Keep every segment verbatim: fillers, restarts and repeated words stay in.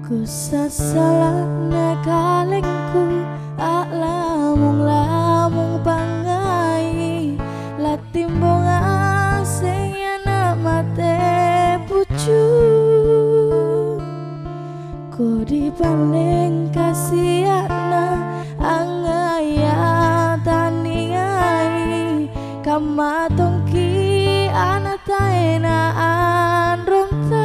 Kusassala'na kalengku, a'lamung-lamung pangngai, lattimbong ngaseng ana' mate puccu. Kodi palleng kasia'na, angngaya taningai, kamma tongki ana' taena anronta.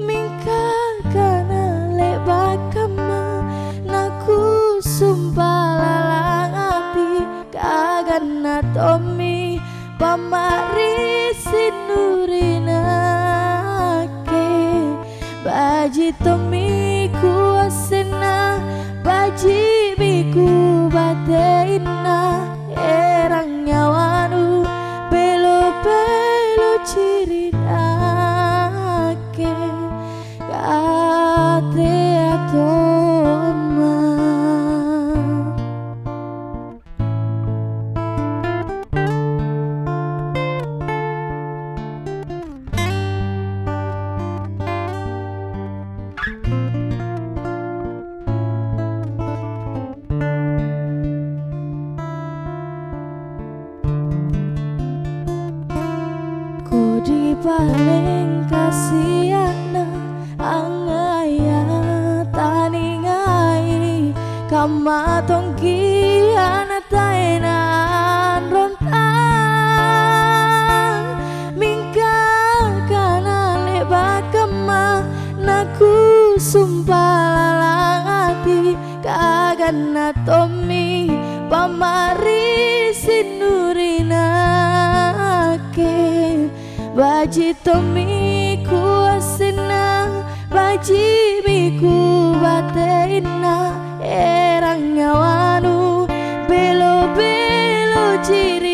Mingka kana le'ba' kamma, nakusumpa lalang ati, kaganna tommi pammari sinurinakke. Baji' tommi kuassenna, baji'mi kubateinna, erang nyawanu belo-belo ciri nakke katea tomma. Kodi palleng kasia'na, angngaya taningai, kamma tongki ana' taena anronta. Mingka kana le'ba' kamma, nakusumpa lalang ati, kaganna tommi pammari sinurinakke. Baji' tommi kuassenna, baji'mi kubateinna, erang nyawanu belo-belo ciri